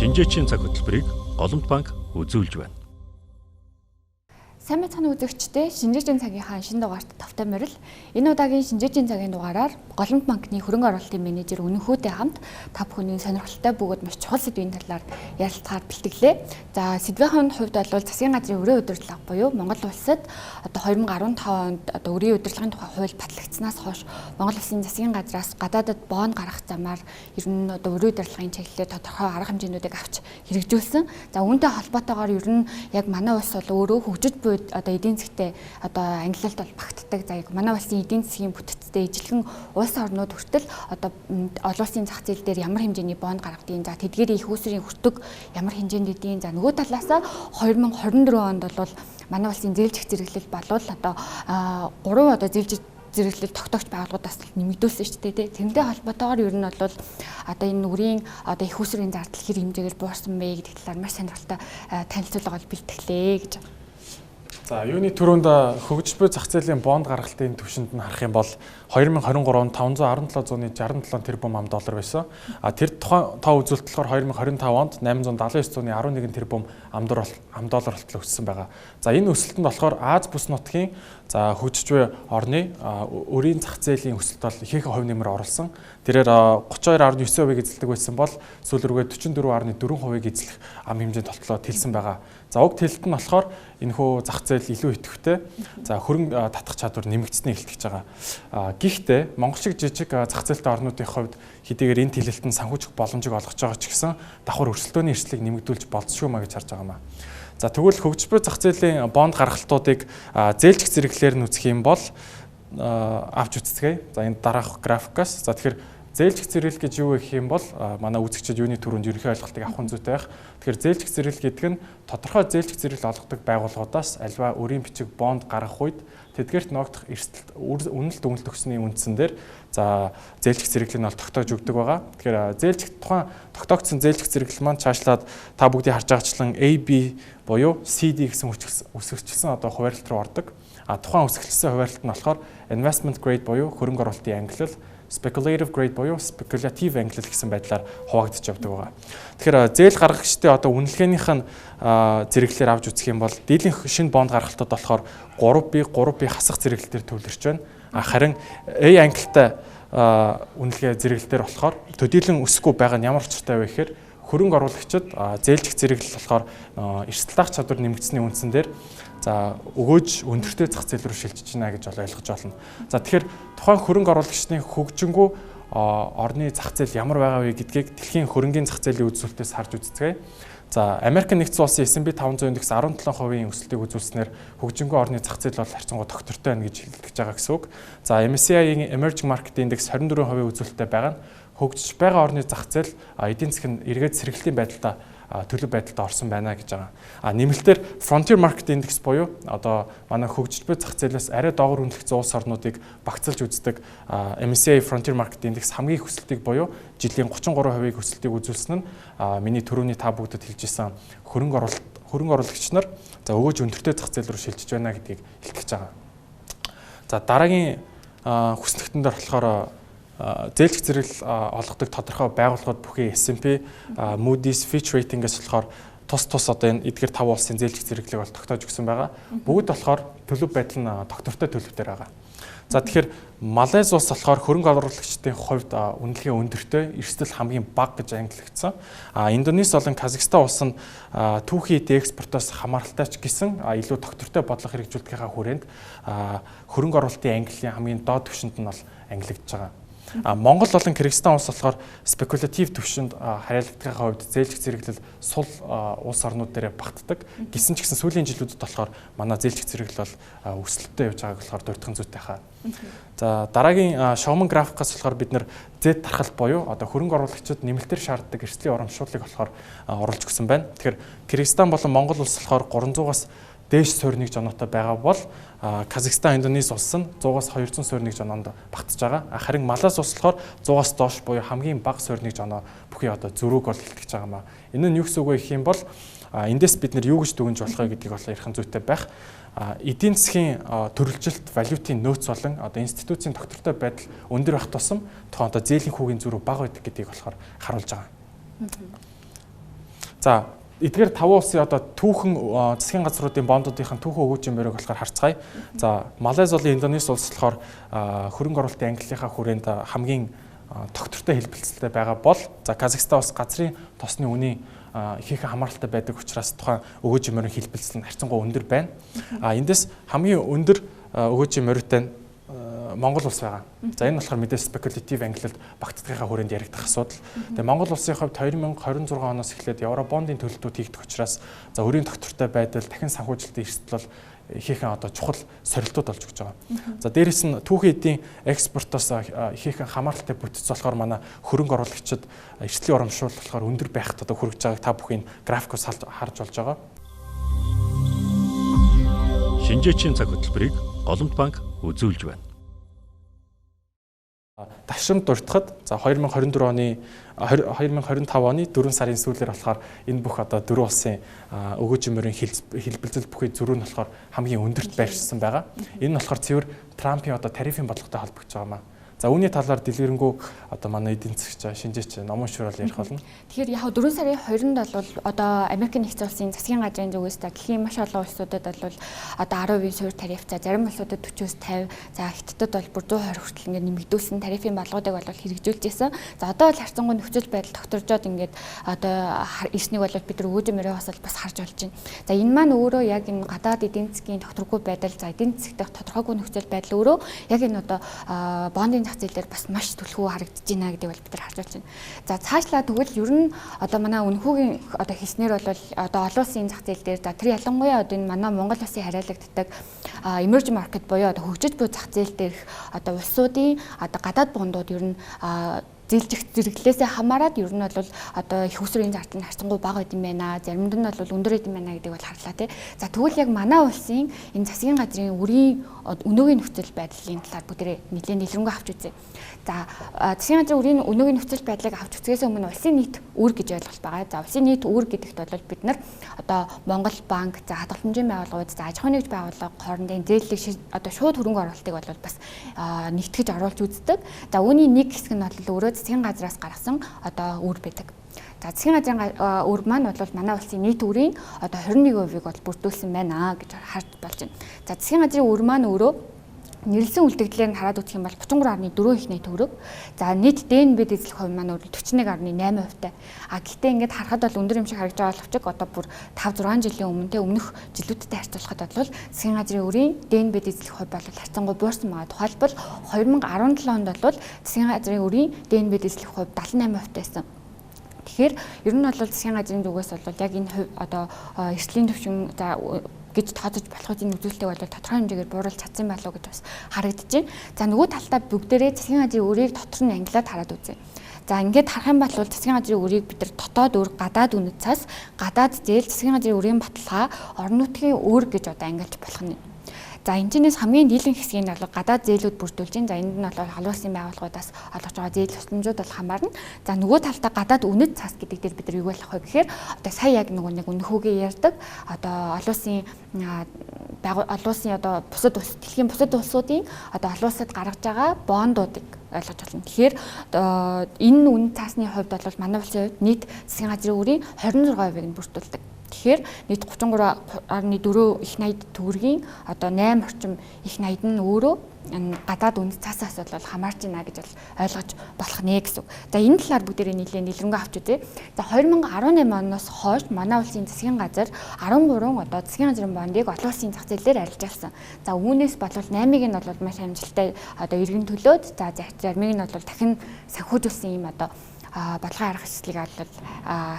Шинжээчийн цаг хөтөлбөрийг Голомт банк үзүүлж байна. Сайн байцгаана үзэгчдээ, Шинжээчийн цагийнхаа шинэ дугаарт тавтай морил. Энэ удаагийн Шинжээчийн цагийн дугаараар Голомт банкны хөрөнгө оруулалтын менежер Үнэнхүүтэй хамт та бүхний сонирхолтой бөгөөд маш чухал сэдвийн талаар ярилцахаар бэлтгэлээ. За, сэдвийн хувьд бол засгийн газрын өрийн удирдлага буюу Монгол улсад одоо 2015 онд одоо өрийн удирдлагын тухай хууль батлагдсанаас хойш Монгол улсын засгийн газраас гадаадад боон гаргах замаар ер нь одоо өрийн удирдлагын чиглэлээр тодорхой арга хэмжээнүүдийг авч хэрэгжүүлсэн. За, үүнтэй холбоотойгоор ер нь яг манай улс бол өөрөө хөгжиж буй одоо эдийн засгтээ одоо ангилалд бол багтдаг. За, яг манай улсын эдийн засгийн бүтцтэй ижилхэн улс орнууд хүртэл одоо олон улсын зах зээл дээр ямар хэмжээний бонд гаргадیں۔ За, тэдгээрийн их усрын хүртэг ямар хэмжээнд идэв. За, нөгөө талаасаа 2024 онд бол манай улсын зээлжих зэрэглэл болвол одоо 3 одоо зээлжих зэрэглэл тогтоогч байгууллагуудаас нэмэгдүүлсэн шүү дээ, тий. Тэрнтэй холбоотойгоор ер нь бол одоо энэ нүрийн одоо их усрын зардал хэр хэмжээгээр буурсан бэ гэдэг талаар маш сонирхолтой танилцуулга бол бэлтгэлээ гэж. За, юуны түрүүнд хөгжиж буй зах зээлийн бонд гаргалтын түвшинд нь харах юм бол 2023 онд 517.67 тэрбум ам доллар байсан. А тэр тухайн тоо үзүүлэлт болохоор 2025 онд 879.11 тэрбум ам доллар болтол өссөн байгаа. За, энэ өсөлт нь болохоор Аз бүс нутгийн за хөгжиж буй орны өрийн зах зээлийн өсөлт бол ихээхэн хувь нэмэр оруулсан. Тэрээр 32.9%-ийг эзэлдэг байсан бол сүүл рүүгээ 44.4%-ийг эзлэх ам хэмжээнд толтлоо тэлсэн байгаа. За, уг тэлэлт нь болохоор энэхүү зах зээл илүү идэвхтэй, за хөрөнгө татах чадвар нэмэгдсэнийг илтгэж байгаа. Гэхдээ Монгол шиг жижиг зах зээлтэй орнуудын хувьд хэдийгээр энэ тэлэлт нь санхүүжих боломжийг олгож байгаа ч гэсэн давхар өрсөлдөөний эрсдлийг нэмэгдүүлж болзошгүй маа гэж харж байгаа юм а. За, тэгвэл хөгжиж буй зах зээлийн бонд гаргалтуудыг зээлжих зэрэглэлээр нь үзэх юм бол авч үзцгээе. За, энэ дараах графикаас. За, тэгэхээр зээлжих зэрэглэл гэж юу гэх юм бол манай үзэгчид юуны түрүүнд ерөнхий ойлголтыг авах зүйтэй байх. Тэгэхээр зээлжих зэрэглэл гэдэг нь тодорхой зээлжих зэрэглэл олгодог байгууллагуудаас альва өрийн бичиг бонд гаргах үед тэдгээрт ногдох эрсдэлт үнэлт дүгнэлт өгсөний үндсэн дээр за зээлжих зэрэглэл нь бол тогтоож өгдөг байгаа. Тэгэхээр зээлжих тухайн тогтоогдсон зээлжих зэрэглэл маань цаашлаад та бүгдийг харж байгаачлан A, B буюу C, D гэсэн үсгэрчилсэн одоо хуваарлт руу ордог. А тухайн үсгэлсэн хуваарлт нь болохоор investment grade буюу хөрөнгө оруулалтын ангилал, speculative grade буюу speculative ангилал гэсэн байдлаар хуваагдаж явдаг байгаа. Тэгэхээр зээл гаргагчдын одоо үнэлгээнийх нь зэрэглэлээр авч үзэх юм бол дийлэнх шинэ бонд гаргалтууд болохоор 3B, 3B хасах зэрэглэл дээр төвлөрч байна. Харин A ангилалтай үнэлгээ зэрэглэл дээр болохоор төдийлөн өсөхгүй байгаа нь ямар учиртай вэ гэхээр хөрөнгө оруулагчид зээлжих зэрэглэл болохоор эрсдэл даах чадвар нэмэгдсэний үндсэн дээр за өгөөж өндөртэй зах зээл рүү шилжиж байна гэж бол ойлгож байна. За, тэгэхээр тухайн хөрөнгө оруулагчдын хөгжингүү орны зах зээл ямар байгаа вэ гэдгийг дэлхийн хөрөнгийн зах зээлийн үзүүлэлтээс харж үзцгээе. За, Америк нэгдсэн улсын S&P 500 индекс 17% өсөлтийг үзүүлснээр хөгжингүү орны зах зээл бол харьцангуй тогтвортой байна гэж хэлдэг байгаа гэсэн үг. За, MSCI-ийн Emerging Market Index 24% үзүүлэлттэй байгаа нь хөгжиж байгаа орны зах зээл эдийн засаг нь эргээд сэргэлтийн байдалтай төлөв байдалд орсон байна гэж байгаа. А нэмэлтээр Frontier Market Index буюу одоо манай хөгжиж буй зах зээлээс арай доогуур үнэлэгдсэн улс орнуудыг багцлж үздэг MSCI Frontier Market Index хамгийн их өсөлтийг буюу жилийн 33%-ийг өсөлтийг үзүүлсэн нь миний түрүүний та бүгдэд хэлж исэн хөрөнгө оруулагч нар за өгөөж өндөртэй зах зээл рүү шилжиж байна гэдгийг илтгэж байгаа. За, дараагийн хүснэгтэн дээр болохоор зээлжих зэрэглэл олгодог тодорхой байгууллагууд бүхий S&P, Moody's, Fitch Rating-ээс болохоор тус тус одоо энэ эдгээр 5 улсын зээлжих зэрэглэлийг бол тогтоож өгсөн байгаа. Бүгд болохоор төлөв байдал нь тогтвортой төлөв дээр байгаа. За, тэгэхээр Малайз улс болохоор хөрөнгө оруулагчдын хувьд үнэлгээ өндөртэй, эрсдэл хамгийн бага гэж ангилагдсан. А Индонез болон Казахстан улс нь түүхий эд экспортоос хамааралтай ч гэсэн илүү тогтвортой бодлого хэрэгжүүлдэхийнхаа хүрээнд хөрөнгө оруулалтын ангиллын хамгийн доод түвшинд нь бол ангилагдж байгаа. Монгол болон Кыргызстан улс болохоор спекулятив түвшинд харьяалагдахын хувьд зээлжих зэрэглэл сул улс орнууд дээр багтдаг. Гэсэн ч гэсэн сүүлийн жилүүдэд болохоор манай зээлжих зэрэглэл бол өсөлттэй явж байгааг болохоор дурдах зүйтэй хаа. За, дараагийн шугаман графикаас болохоор бид нэр Z тархалт буюу одоо хөрөнгө оруулагчид нэмэлтээр шаарддаг эрсдлийн урамшууллыг болохоор оруулж өгсөн байна. Тэгэхээр Кыргызстан болон Монгол улс болохоор 300-аас дээш суурь нэг жоноотой байгаа бол Казахстан, Индонез улс нь 100-аас 200 суурь нэг жоноонд багтж байгаа. Харин Малайз улс болохоор 100-аас доош буюу хамгийн бага суурь нэг жоноо бүхий одоо зөрүүг бол илтгэж байгаа юм а. Энэ нь юу гэсэн үг вэ гэх юм бол эндээс бид нэр юу гэж дүгнж болох вэ гэдгийг бол ярих зүйтэй байх. Эдийн засгийн төрөлжилт, валютын нөөц болон одоо институцийн тогтвортой байдал өндөр байх тусам тухайн одоо зээлийн хүүгийн зөрүү бага байдаг гэдгийг болохоор харуулж байгаа. За, эдгээр 5 улсын одоо түүхэн засгийн газруудын бондуудын түүхэн өгөөжийн морийг болохоор харцгаая. За, Малайз болон Индонез улс болохоор хөрөнгө оруулалтын ангиллынхаа хүрээнд хамгийн тогтвортой хэлбэлцэлтэй байгаа бол, за, Казахстан улс газрын тосны үнийн ихээхэн хамааралтай байдаг учраас тухайн өгөөжийн морийн хэлбэлцэл нь харьцангуй өндөр байна. А эндээс хамгийн өндөр өгөөжийн моритой нь Монгол улс байгаа. За, энэ болохоор мэдээж спекулятив ангилалд багтдагынхаа хүрээнд яригдах асуудал. Тэгээ Монгол улсын хувьд 2026 оноос эхлээд евробондын төлөлтүүд хийгдэх учраас, за, өрийн тогтвортой байдал, дахин санхүүжилтийн эрсдэл бол ихээхэн одоо чухал сорилтууд болж өгч байгаа. За, дээрэс нь түүхэн эдийн экспортоос ихээхэн хамааралтай бүтэц болохоор манай хөрөнгө оруулагчид эрсдлийн урамшуул болохоор өндөр байхад одоо хүрэж байгааг та бүхэн графикоос харж болж байгаа. Шинжээчийн цаг хөтөлбөрийг Голомт банк үзүүлж байна. Ташрамд дуртахад, за, 2024 оны 2025 оны 4 сарын сүүлээр болохоор энэ бүх одоо дөрвөн улсын өгөөжийн морийн хэлбэлзэл бүхий зөрүү нь болохоор хамгийн өндөрт байршсан байгаа. Энэ нь болохоор цэвэр Трампын одоо тарифын бодлоготой холбогдож байгаа юм аа. За, үүний талаар дэлгэрэнгүй одоо манай эдийн засгч шинжээч Номон Шүрэл ярих болно. Тэгэхээр яг 4 сарын 20-нд бол одоо Америк нэгдсэн улсын засгийн газрын зүгээс та дэлхийн маш олон улсуудад бол одоо 10% суурь тариф, за, зарим улсуудад 40-оос 50, за, Хятадд бол бүр 120 хүртэл ингээд нэмэгдүүлсэн тарифын балгуудыг бол хэрэгжүүлж исэн. За, одоо бол харьцангуй нөхцөл байдал тогтворжоод ингээд одоо ирснийг бол бид нар өгөөжийн мориоос бол бас харж болж байна. За, энэ маань өөрөө яг энэ гадаад эдийн засгийн тогтворгүй байдал, за, эдийн засгийн тодорхойгүй нөхцөл байдал өөрөө яг энэ одоо бондын зах зээл дээр бас маш түлхүү харагдаж байна гэдэг бол бид нар харж байна. За, цаашлаа тэгвэл ер нь одоо манай Үнэхүүгийн одоо хэлснээр бол одоо олон улсын зах зээл дээр, за, тэр ялангуяа одоо энэ манай Монгол улсын хариалагддаг emerging market буюу одоо хөгжиж буй зах зээл дээрх одоо улсуудын одоо гадаад бондууд ер нь зээлжих зэрэглээсээ хамаарат ер нь бол одоо их усрын зардал нь харьцангуй бага байд юм байна. Заримд нь бол өндөр байд юм байна гэдэг бол харлаа тий. За, тэгвэл яг манай улсын энэ засгийн газрын үрийн өнөөгийн нөхцөл байдлын талаар бүгдээрээ нэлээд дэлгэрэнгүй авч үзье. За, засгийн газрын үрийн өнөөгийн нөхцөл байдлыг авч үзэхээс өмнө улсын нийт үр гэж ойлголт байгаа. За, улсын нийт үр гэдэгт бол бид нар одоо Монгол банк, за, хадгаламжийн байгууллагууд, за, аж ахуйн нэгж байгууллага хоорондын зээлийг одоо шууд хөрөнгө оруулалтыг бол бас нэгтгэж оруулж үздэг. За, үүний нэг хэсэг нь бол өөрөө засгийн газраас гаргасан одоо үр байдаг. За, засгийн газрын үр маань бол манай улсын нийт үрийн одоо 21%-ийг бол бүрдүүлсэн байна гэж харж болж байна. За, засгийн газрын үр маань өөрөө нэрлсэн үлдэгдлээр нь хараад үзэх юм бол 33.4 их 80 төгрөг. За, нийт ДНБ-д эзлэх хувь маань өөрөө 41.8%-тай. А гэхдээ ингээд харахад бол өндөр юм шиг харагдаж байгаа боловч одоо бүр 5 6 жилийн өмнө те өмнөх жилүүдтэй харьцуулахад бол засгийн газрын үрийн ДНБ-д эзлэх хувь бол харьцангуй буурсан байгаа. Тухайлбал 2017 онд бол засгийн газрын үрийн ДНБ-д эзлэх хувь 78% байсан. Тэгэхээр ер нь бол засгийн газрын зүгээс бол яг энэ хувь одоо эрсдлийн түвшин, за, гэж тооцож болох энэ үзүүлэлтийг бол тодорхой хэмжээгээр бууруулж чадсан болов уу гэж бас харагдаж байна. За, нөгөө талдаа бүгдээрээ засгийн газрын үрийг дотор нь ангилаад хараад үзье. За, ингээд харах юм бол засгийн газрын үрийг бид нар дотоод үр, гадаад үнэт цас, гадаад зээл, засгийн газрын үрийн баталгаа, орон нутгийн үр гэж одоо ангилж болох нь. За, энэ чинээс хамгийн дийлэнх хэсгийг нь бол гадаад зээлүүд бүрдүүлж байна. За, энд нь бол олон улсын байгууллагуудаас олгож байгаа зээл тусламжууд бол хамаарна. За, нөгөө талдаа гадаад үнэт цас гэдэг дээр бид нар юу болох вэ гэхээр одоо сая яг нөгөө нэг Үнэхүүгээ ярьдаг одоо олон улсын одоо бусад улс, дэлхийн бусад улсуудын одоо олон улсад гаргаж байгаа бондуудыг ойлгож байна. Тэгэхээр энэ үнэт цасны хувьд бол манай улсын хувьд нийт засгийн газрын үрийн 26%-ыг нь бүрдүүлдэг. Тэгэхээр нийт 33.4 их 80 төгрөгийн одоо 8 орчим их 80 нь өөрөө гадаад үнэт цасаас бол хамаарч байна гэж бол ойлгож болох нэ гэсэн үг. За, энэ талаар бүгдээрээ нэлээд дэлгэрэнгүй авч үзье. За, 2018 оноос хойш манай улсын засгийн газар 13 одоо засгийн газрын бондыг олон улсын зах зээл дээр арилжаалсан. За, үүнээс болвол 8-ыг нь бол маш амжилттай одоо эргэн төлөөд, за, заримыг нь бол дахин санхүүжүүлсэн юм одоо бодлогын арга хэмжлэгийг бол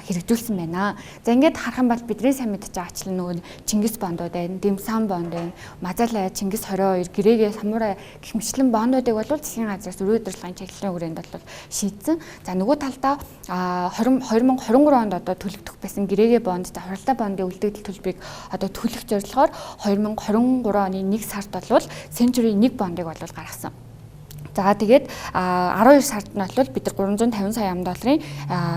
хэрэгжүүлсэн байна. За, ингээд харах юм бол бидний сайн мэдж байгаачлан нөгөө Чингис бондууд байна, Дэмсан бонд байна, Мазалай, Чингис 22, Грэгээ, Самурай гэх мэтлэн бондуудыг бол засгийн газраас өрөө удирдлагын чиглэлийн хүрээнд бол шийдсэн. За, нөгөө талдаа 2023 онд одоо төлөгдөх байсан Грэгээ бонд, за, хуралдаа бондын үлдэгдэл төлбөрийг одоо төлөх зорилгоор 2023 оны 1 сард бол Century 1 бондыг бол гаргасан. За тэгээд 12 сард нь бол бид нар 350 сая ам долларын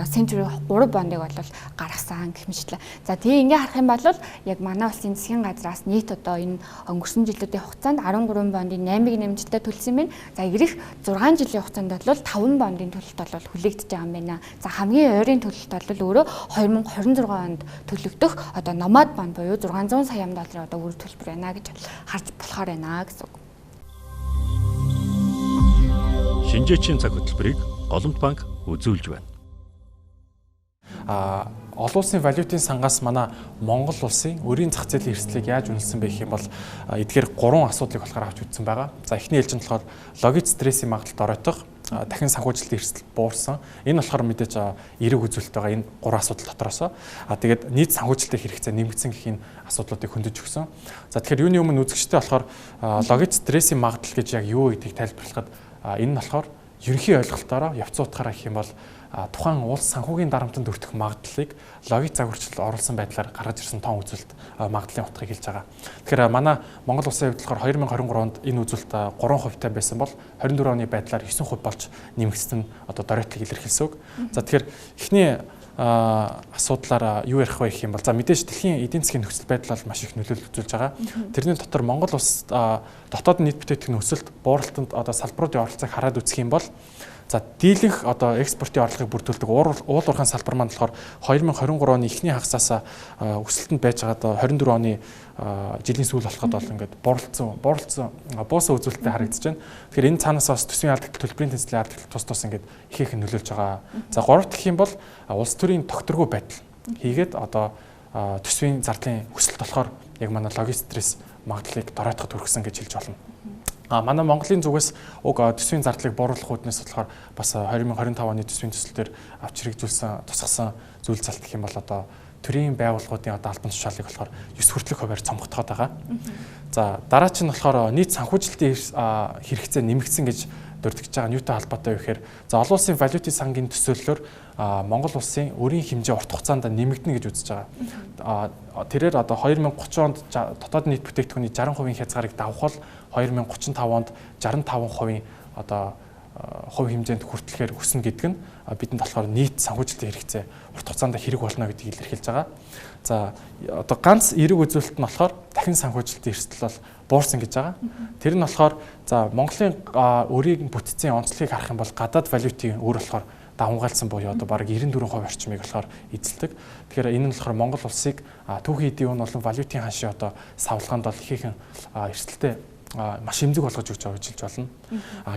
Century 3 бондыг бол гаргасан гэх мэтлээ. За тэгээ ингээ харах юм бол яг манай улсын засгийн газраас нийт одоо энэ өнгөрсөн жилүүдийн хугацаанд 13 бондын 8-ыг нэмжлэлтэй төлсөн байна. За ирэх 6 жилийн хугацаанд бол 5 бондын төлөлт бол хүлээгдэж байгаа юм байна. За хамгийн ойрын төлөлт бол өөрөө 2026 онд төлөгдөх одоо Nomad бонд буюу 600 сая ам долларын одоо үр төлбөр байна гэж харж болохоор байна гэсэн үг. Шинжээчийн цаг хөтөлбөрийг Голомт банк үзүүлж байна. Олон улсын валютын сангаас манай Монгол улсын өрийн зах зээлийн эрсдлийг яаж үнэлсэн бэ гэх юм бол эдгээр гурван асуудлыг болохоор авч үзсэн байгаа. За эхний ээлжинд болохоор логит стрессийн магадлалд оройтох, дахин санхүүжилтийн эрсдэл буурсан. Энэ болохоор мэдээж эерэг үзүүлэлт байгаа энэ гурван асуудал дотроос. Тэгээд нийт санхүүжилтийн хэрэгцээ нэмэгдсэн гэх энэ асуудлуудыг хөндөж өгсөн. За тэгэхээр юуны өмнө үзэгчтэй болохоор логит стрессийн магадлал гэж яг юу гэдгийг тайлбарлахад энэ нь болохоор ерөнхий ойлголтоороо явц утгаараа гэх юм бол тухайн улс санхүүгийн дарамтанд өртөх магадлалыг логик загварчлал оруулсан байдлаар гаргаж ирсэн тоон үзүүлэлт магадлалын утгыг хэлж байгаа. Тэгэхээр манай Монгол улсын хувьд болохоор 2023 онд энэ үзүүлэлт 3% таа байсан бол 24 оны байдлаар 9% болж нэмэгдсэн одоо дөрөйтлийг илэрхийлсэн үг. За тэгэхээр эхний асуудлаар юу ярих вэ гэх юм бол за мэдээж дэлхийн эдийн засгийн нөхцөл байдал бол маш их нөлөөлөл үзүүлж байгаа. Тэрний дотор Монгол улс дотоод нийт бүтээгдэхүүн өсөлт бууралтанд одоо салбаруудын оролцоог хараад үзэх юм бол за дийлэнх одоо экспортын орлогыг бүрдүүлдэг уул уурхайн салбар маань болохоор 2023 оны эхний хагасаас өсөлтөнд байж байгаа одоо 24 оны жилийн сүүл болоход бол ингээд бууралцсан буусан үзүүлэлттэй харагдаж байна. Тэгэхээр энэ цаанаас бас төсвийн алдагдал, төлбөрийн тэнцлийн алдагдал тус тус ингээд их их нөлөөлж байгаа. За гуравт гэх юм бол улс төрийн тогтворгүй байдал хийгээд одоо төсвийн зардлын өсөлт болохоор яг манай логик стресс магадлалыг доройтоход хүргэсэн гэж хэлж болно. Манай Монголын зүгээс уг төсвийн зардлыг бууруулах үүднээс болохоор бас 2025 оны төсвийн төсөл дээр авч хэрэгжүүлсэн тусгасан зүйл залт гэх юм бол одоо төрийн байгууллагуудын одоо албан тушаалыг болохоор 9 хүртэлх хувиар цомготгоод байгаа. За дараач нь болохоор нийт санхүүжилтийн хэрэгцээ нэмэгдсэн гэж дурдгаж байгаа нь юутай холбоотой вэ гэхээр за олон улсын валютын сангийн төсөөллөөр Монгол улсын өрийн хэмжээ урт хугацаанд нэмэгдэнэ гэж үзэж байгаа. Тэрээр одоо 2030 онд дотоод нийт бүтээгдэхүүний 60% хязгаарыг давах бол 2035 онд 65% одоо хувь хэмжээнд хүртлэхээр өснө гэдэг нь бидэнд болохоор нийт санхүүжилтийн хэрэгцээ урт хугацаанд хэрэг болно гэдгийг илэрхийлж байгаа. За одоо ганц эерэг үзүүлэлт нь болохоор дахин санхүүжилтийн эрсдэл бол буурсан гэж байгаа. Тэр нь болохоор за Монголын өрийн бүтцийн онцлогийг харах юм бол гадаад валютын өр болохоор давамгайлсан буюу одоо бараг 94% орчмыг болохоор эзэлдэг. Тэгэхээр энэ нь болохоор Монгол улсыг түүхийн эдийн үн болон валютын ханшийн одоо савлгаанд бол ихээхэн эрсдэлтэй маш эмзэг болгож өгч байгаа гэж хэлж болно.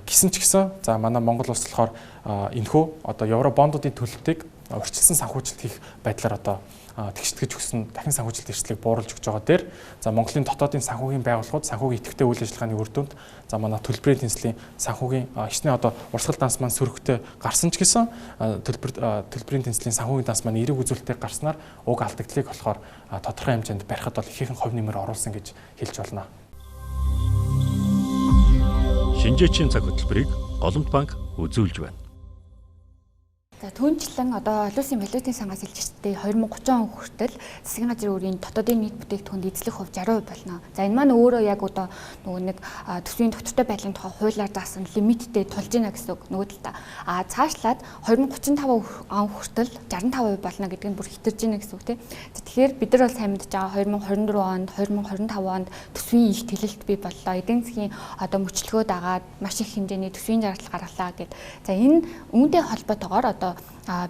Гисэн ч гэсэн за манай Монгол улс болохоор энэхүү одоо евро бондуудын төлөлтийг урьдчилсан санхүүжилт хийх байдлаар одоо тэгштгэж өгсөн дахин санхүүжилт эрсдлийг бууруулж өгч байгаа дээр за Монголын дотоодын санхүүгийн байгууллагууд санхүүгийн идэвхтэй үйл ажиллагааны үр дүнд за манай төлбөрийн тэнцлийн санхүүгийн хичнээн одоо урсгал данс маань сөрөгтэй гарсан ч гэсэн төлбөрийн тэнцлийн санхүүгийн данс маань эерэг үзүүлэлтийг гарснаар уг алдагдлыг болохоор тодорхой хэмжээнд барихад бол ихээхэн хувь нэмэр оруулсан гэж хэлж болно. Шинжээчийн цаг хөтөлбөрийг Голомт банк үзүүлж байна. За түүнчлэн одоо олон улсын валютын сангаас илжигчтэй 2030 он хүртэл засгийн газрын өрийн дотоодын нийт бүтээгдэхүүнд эзлэх хувь 60% болно. За энэ маань өөрөө яг одоо нөгөө нэг төсвийн тогтвортой байдлын тухай хуулиар заасан лимиттэй тулж гинэ гэсэн үг нөгөө талдаа. А цаашлаад 2035 он хүртэл 65% болно гэдэг нь бүр хитэрж гинэ гэсэн үг тийм. За тэгэхээр бид нар бол сайн мэдж байгаа 2024 онд 2025 онд төсвийн их тэлэлт бий боллоо. Эдийн засгийн одоо мөчлөгөө дагаад маш их хэмжээний төсвийн зардал гаргалаа гэд. За энэ үүнтэй холбоотойгоор одоо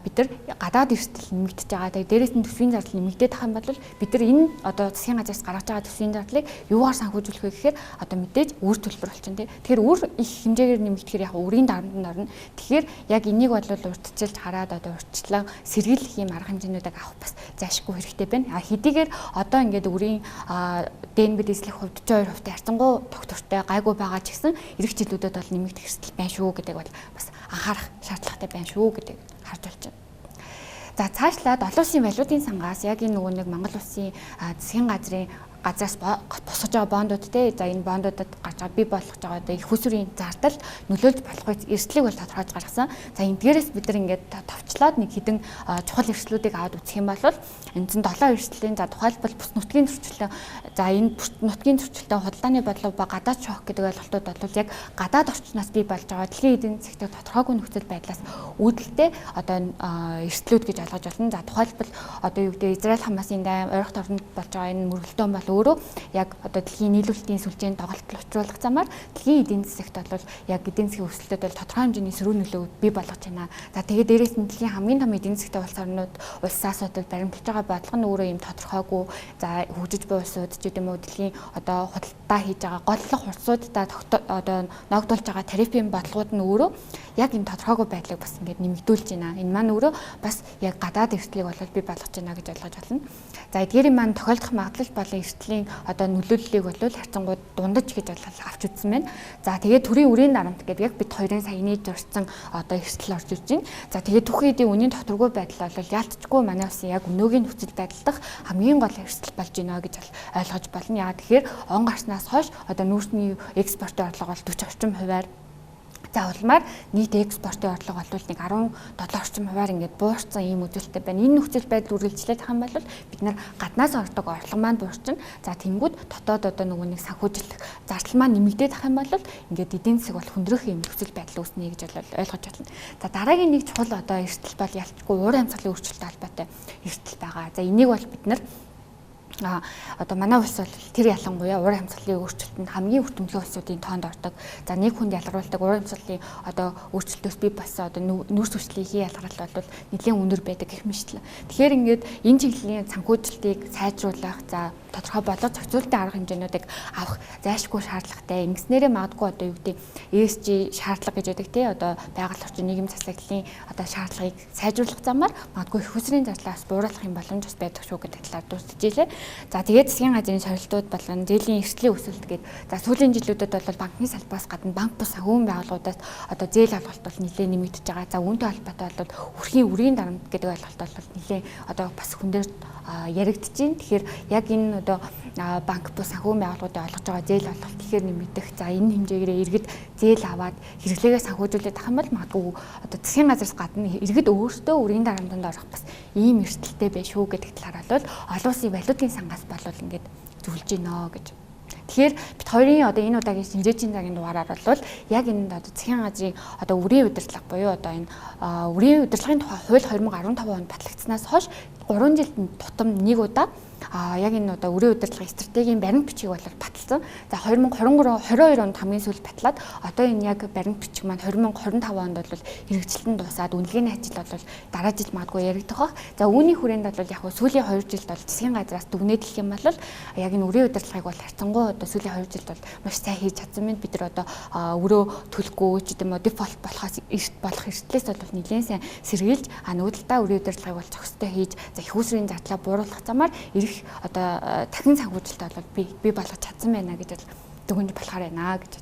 бид нар гадаад эрсдэл нэмэгдэж байгаа. Тэгээ дээрээс нь төсвийн зардал нэмэгдээд байх юм бол бид нар энэ одоо засгийн газраас гаргаж байгаа төсвийн зардлыг юугаар санхүүжүүлэх вэ гэхээр одоо мэдээж үр төлбөр болчихно тий. Тэгэхээр үр их хэмжээгээр нэмэгдэхээр яг үрийн дарамтанд орно. Тэгэхээр яг энийг бол урьдчилж хараад одоо урьдчилан сэргийлэх юм арга хэмжээнүүдийг авах бас зайлшгүй хэрэгтэй байна. А хэдийгээр одоо ингээд үрийн ДНБ эзлэх хувь 42% харьцангуй тогтвортой гайгүй байгаа ч гэсэн ирэх жилүүдэд бол нэмэгдэх эрсдэл байна шүү гэдэг бол бас анхаарах шаардлагатай байна шүү гэдэг харж болж байна. За цаашлаад олон улсын валютын сангаас яг энэ нөгөө нэг Монгол улсын засгийн газрын газраас босгож байгаа бондууд те за энэ бондуудад гарч байгаа бий болгож байгаа одоо их усүрийн зардал нөлөөлж болох эрсдлийг бол тодорхойлж гаргасан. За эндгээрээс бид нар ингээд товчлон очлоод нэг хэдэн чухал эрсдлүүдийг аваад үзэх юм бол үндсэн 7 эрсдлийн, за тухайлбал бус нутгийн зөрчилтөө, за энэ бус нутгийн зөрчилтөө худалдааны бодлого ба гадаад шок гэдэг ойлголтууд бол яг гадаад орчноос бий болж байгаа дэлхийн эдийн засгт тодорхойгүй нөхцөл байдлаас үүдэлтэй одоо эрсдлүүд гэж ойлгож байна. За тухайлбал одоо юу гэдэг Израиль Хамасын дайн, ойрхон орнд болж байгаа энэ мөргөлдөөн бол өөрөө яг одоо дэлхийн нийлүүлэлтийн сүлжээнд тоглолт учруулах замаар дэлхийн эдийн засагт бол яг эдийн засгийн өсөлтөд бол тодорхой хэмжээний сөрөг нөлөө бий болгож байна. За тэгээд дээрээс нь дэлхийн хамгийн том эдийн засгтай улс орнууд улсаас бол баримталж байгаа бодлого нь өөрөө юм тодорхойгүй. За хөгжиж буй улсууд ч гэдэм үү дэлхийн одоо худалдаа хийж байгаа голлох улсуудаа одоо ногдуулж байгаа тарифын бодлогууд нь өөрөө яг энэ тодорхойгүй байдлыг бас ингээд нэмэгдүүлж байна. Энэ маань өөрөө бас яг гадаад эрсдлийг бол бий болгож байна гэж ойлгож байна. За эдгээрийн маань тохиолдох магадлал болон эрсдлийн одоо нөлөөллийг бол харьцангуй дундаж гэж бол авч үзсэн байна. За тэгээд төрийн үрийн дарамт гэдэг яг бид хоёрын саяны дурдсан одоо эрсдэл орж ирж байна. За тэгээд түүхийн эдийн үнийн тогтворгүй байдал бол яалтчгүй манай улсын яг өнөөгийн нөхцөл байдал дахь хамгийн гол эрсдэл болж байна гэж ойлгож байна. Яагаад тэгэхээр он гарснаас хойш одоо нүүрсний экспортын орлого бол 40 орчим хувиар, за улмаар нийт экспортын орлого бол нэг 17 орчим хувиар ингээд буурсан ийм үзүүлэлттэй байна. Энэ нөхцөл байдал үргэлжлээд байх юм бол бид нар гаднаас ордог орлого маань буурчин. За тэнгууд дотоод одоо нөгөө нэг санхүүжлэх зардал маань нэмэгдээд байх юм бол ингээд эдийн засаг бол хүндрэх ийм нөхцөл байдал үүснэ гэж ойлгож байна. За дараагийн нэг чухал одоо эрсдэл бол ялчгүй уур амьсгалын өөрчлөлттэй холбоотой эрсдэл байгаа. За энийг бол бид нар одоо манай улс бол тэр ялангуяа уур амьсгалын өөрчлөлтөнд хамгийн өртөмлөө улсуудын тоонд ордог. За нэг хүнд ялгаруулдаг уур амьсгалын одоо өөрчлөлтөөс бий болсон одоо нүүрс хүчлийн ялгарл бол нэлээн өндөр байдаг гэх мэтлээ. Тэгэхээр ингээд энэ чиглэлийн санхүүжилтийг сайжруулах, за тодорхой бодлого зохицуулалтын арга хэмжээнүүдийг авах зайлшгүй шаардлагатай. Ингэснээрээ магадгүй одоо юу гэдэг ESG шаардлага гэж байдаг тий одоо байгаль орчин нийгэм засаглалын одоо шаардлагыг сайжруулах замаар магадгүй их усрын зардлаас бууруулах юм боломж бас байдаг шүү гэдэг талаар дурдчихжээ. За тэгээд засгийн газрын сорилтууд болон зээлийн эрсдлийн өсөлт гээд, за сүүлийн жилүүдэд бол банкны салбараас гадна банк бус санхүүгийн байгууллагуудаас одоо зээл авалт бол нэлээд нэмэгдэж байгаа. За үүнтэй холбоотой бол хүрхийн үрийн дарамт гэдэг ойлголт бол нэлээд одоо бас хүн дээр яригдж байна. Тэгэхээр яг энэ одоо банк бус санхүүгийн байгууллагуудын олгож байгаа зээл олголт ихээр нэмэгдэх. За энэ хэмжээгээр иргэд зээл аваад хэрэглээгээ санхүүжүүлээд ах юм бол магадгүй одоо засгийн газраас гадна иргэд өөртөө үрийн дарамтанд орох бас ийм эрсдэлтэй байх шүү гэдэг талаар бол олон улсын валютын сангаас болвол ингээд зөвлөж гинэ гэж. Тэгэхээр бид хоёрын одоо энэ удаагийн шинжээчийн цагийн дугаараар бол яг энэ одоо засгийн газрын одоо үрийн удирдлага буюу одоо энэ үрийн удирдлагын тухай хууль 2015 онд батлагдсанаас хойш 3 жилд тутам нэг удаа яг энэ одоо үрийн удирдлагын стратегийн баримт бичгийг бол баталсан. За 2023 22 онд хамгийн сүүлд батлаад одоо энэ яг баримт бичиг маань 2025 онд бол хэрэгжилтэн дуусаад үнэлгээний ажил бол дараа жил магадгүй яригдах бах. За үүний хүрээнд бол яг сүүлийн 2 жилд бол засгийн газраас дүгнээд хэлэх юм бол яг энэ үрийн удирдлагыг бол харьцангуй одоо сүүлийн 2 жилд бол маш сайн хийж чадсан мэт. Бид нар одоо өрөө төлөхгүй ч гэдэм үү дефолт болохоос эрт болох эрсдлээс бол нэлээд сайн сэргийлж нөгөө талдаа үрийн удирдлагыг бол зохистой хийж, за их усрын зардлаа бууруулах замаар ирэх одоо дахин санхүүжилт бол бий болгож чадсан байна гэж бол дүгнж болохоор байна гэж.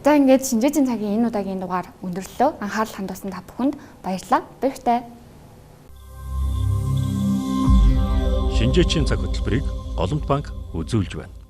За ингээд шинжээчийн цагийн энэ удаагийн дугаар өндөрлөө. Анхаарал хандуулсан та бүхэнд баярлалаа. Баяртай. Шинжээчийн цаг хөтөлбөрийг Голомт банк үзүүлж байна.